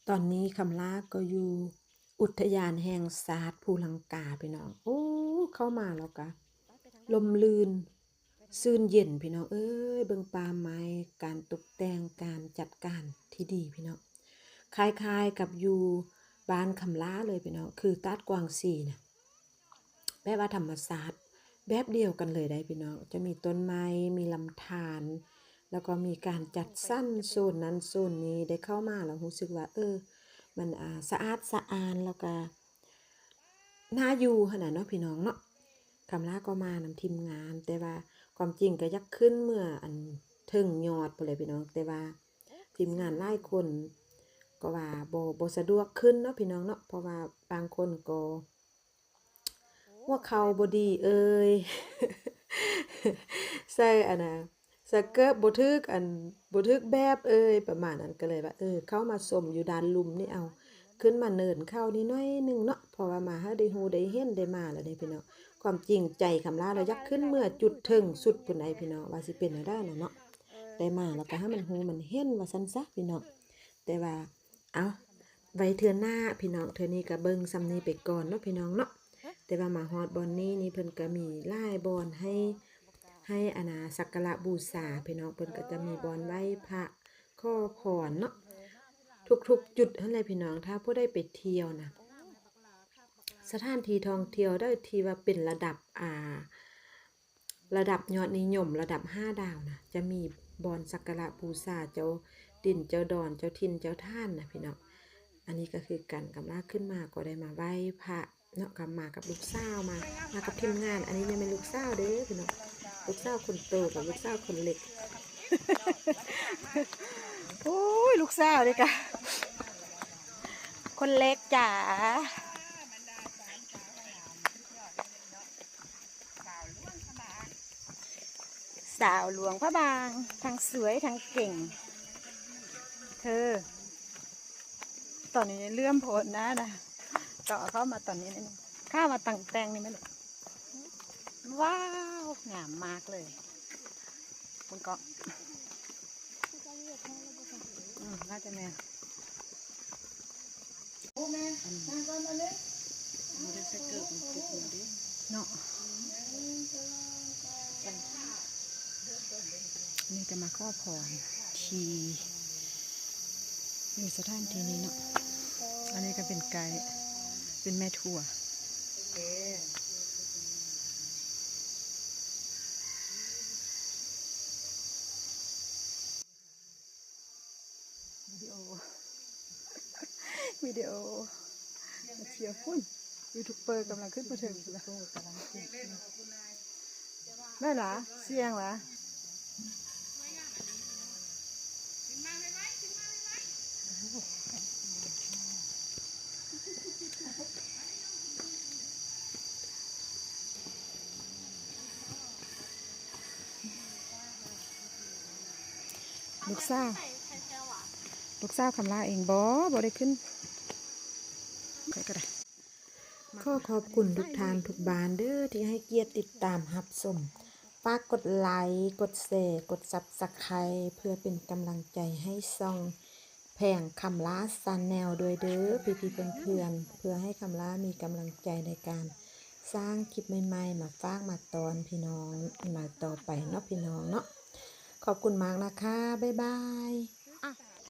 ຕອນນີ້ຄຳລາກໍຢູ່ອຸດທະຍານແຫ່ງຊາດພູລັງກາ ພີ່ນ້ອງ. ໂອ້ ເຂົ້າມາແລ້ວກະ ລົມລື່ນ ຊື່ນເຢັນ ພີ່ນ້ອງເອີຍ. ເບິ່ງປ່າໄມ້ ການຕົກແຕ່ງ ການຈັດການທີ່ດີ ພີ່ນ້ອງ. ຄ້າຍໆກັບຢູ່ບ້ານຄຳລາເລີຍ ພີ່ນ້ອງ, ຄືຕາດກວາງຊີນະ ແບບວ່າທຳມະຊາດແບບດຽວກັນເລີຍໄດ໋ ພີ່ນ້ອງ. ຈະມີຕົ້ນໄມ້ ມີລຳທານ ແລ້ວກໍມີການຈັດສັນໂຊນນັ້ນໂຊນນີ້. ໄດ້ເຂົ້າມາແລ້ວຮູ້ສຶກວ່າ ເອີ ມັນ ອ່າ ສະອາດສະອ້ານ ແລ້ວກະ ໜ້າຢູ່ຫັ້ນນະເນາະ ພີ່ນ້ອງເນາະ. ຄຳລາກໍມານຳທີມງານ ແຕ່ວ່າຄວາມຈິງກໍຢາກຂຶ້ນເມືອອັນເທິງຍອດພຸ້ນແຫຼະ ພີ່ນ້ອງ, ແຕ່ວ່າທີມງານຫຼາຍຄົນກໍວ່າບໍ່ ບໍ່ສະດວກຂຶ້ນເນາະ ພີ່ນ້ອງເນາະ, ເພາະວ່າບາງຄົນກໍຫົວເຂົ່າບໍ່ດີເອີຍ ໃສ່ອັນນະ ສະເກີບບໍ່ຖືກ ອັນ ບໍ່ຖືກແບບເອີຍ ປະມານນັ້ນ. ກໍເລີຍວ່າ ເອີ ເຂົ້າມາຊົມຢູ່ດ້ານລຸ່ມນີ້ ເອົາ ຂຶ້ນມາເນີນເຂົ້ານີ້ໜ້ອຍໜຶ່ງເນາະ, ເພາະວ່າມາໃຫ້ໄດ້ຮູ້ໄດ້ເຫັນ ໄດ້ມາແລ້ວເດ້ ພີ່ນ້ອງ. ຄວາມຈິງໃຈຄຳລາລະຢາກຂຶ້ນເມືອຈຸດເທິງສຸດພຸ້ນໃດ໋ ພີ່ນ້ອງ, ວ່າຊິເປັນແນວໃດນະເນາະ, ໄດ້ມາແລ້ວກໍໃຫ້ມັນຮູ້ມັນເຫັນວ່າຊັ້ນຊະ ພີ່ນ້ອງ. ແຕ່ວ່າ ເອົາ ໄວ້ເທື່ອໜ້າ ພີ່ນ້ອງ, ເທື່ອນີ້ກໍເບິ່ງສ່ຳນີ້ໄປກ່ອນເນາະ ພີ່ນ້ອງເນາະ. ແຕ່ວ່າມາຮອດບ່ອນນີ້ນີ້ ເພິ່ນກໍມີຫຼາຍບ່ອນໃຫ້ ໃຫ້ອັນນາ ສັກກາລະບູຊາ ພີ່ນ້ອງ. ເພິ່ນກໍຈະມີບ່ອນໄຫວ້ພະ ຂໍພອນເນາະ ທຸກໆຈຸດຫັ້ນແຫຼະ ພີ່ນ້ອງ. ຖ້າຜູ້ໃດໄປທ່ຽວນະ ສະຖານທີ່ທ່ອງທ່ຽວໃດທີ່ວ່າເປັນລະດັບ ອ່າ ລະດັບຍອດນິຍົມ ລະດັບຫ້າດາວນະ ຈະມີບ່ອນສັກກາລະບູຊາເຈົ້າດິນເຈົ້າດອນ ເຈົ້າຖິ່ນເຈົ້າຖານນະ ພີ່ນ້ອງ. ອັນນີ້ກໍຄືກັນ ຄຳລາຂຶ້ນມາກໍໄດ້ມາໄຫວ້ພະເນາະ, ກໍມາກັບລູກສາວ ມາ ມາກັບທີມງານ. ອັນນີ້ຍັງແມ່ນລູກສາວເດີ ພີ່ນ້ອງ, ລູກສາວຄົນໂຕກັບລູກສາວຄົນເລັກ. ໂອ້ຍ ລູກສາວເດ້ກະ ຄົນເລັກຈ໋າ. ສາວຫຼວງພະບາງ ທັງສວຍທັງເກັ່ງ ເທີ. ຕອນນີ້ເຫຼື້ອມໂພດໜ້ານະ, ຕໍ່ເຂົ້າມາຕອນນີ້ໜ້ອຍໜຶ່ງ. ຂ້າມາຕັ້ງແຕ່ງນີ້ແມ່ນ ວ້າວ ງາມມາກເລີຍ. ເບິ່ງເກາະ ອືມ ໜ້າຈະແມ່ນ ບໍ່ໄດ້ໃສ່ເກີບມັນຕິດມາເດ້ເນາະ. ນີ້ກໍມາຂໍພອນທີ່ຢູ່ສະຖານທີ່ນີ້ເນາະ. ອັນນີ້ກໍເປັນໄກ ເປັນແມ່ທົວ. ວິດີໂອ ວິດີໂອ ມາທ່ຽວພຸ້ນ ຢູທູບເບີກຳລັງຂຶ້ນມາເຖິງພຸ້ນລະ. ແມ່ນຫວາ? ສຽງຫວາ? ລູກສາວ ລູກສາວຄຳລາເອງບໍ ບໍ່ໄດ້ຂຶ້ນ. ຂ້ອຍກໍໄດ້. ຂໍຂອບຄຸນທຸກທ່ານທຸກບ້ານເດີ ທີ່ໃຫ້ກຽດຕິດຕາມຮັບຊົມ. ຝາກກົດໄລ, ກົດແຊ, ກົດຊັບສະໄຄ ເພື່ອເປັນກຳລັງໃຈໃຫ້ຊ່ອງ ແພງຄຳລາ Channel ດ້ວຍເດີ ພີ່ໆເພື່ອນໆ ເພື່ອໃຫ້ຄຳລາມີກຳລັງໃຈໃນການສ້າງຄລິບໃໝ່ໆ ມາຝາກມາຕ້ອນພີ່ນ້ອງໃນຕໍ່ໄປເນາະ ພີ່ນ້ອງເນາະ. ຂອບຄຸນມາກນະຄະ ບາຍບາຍ.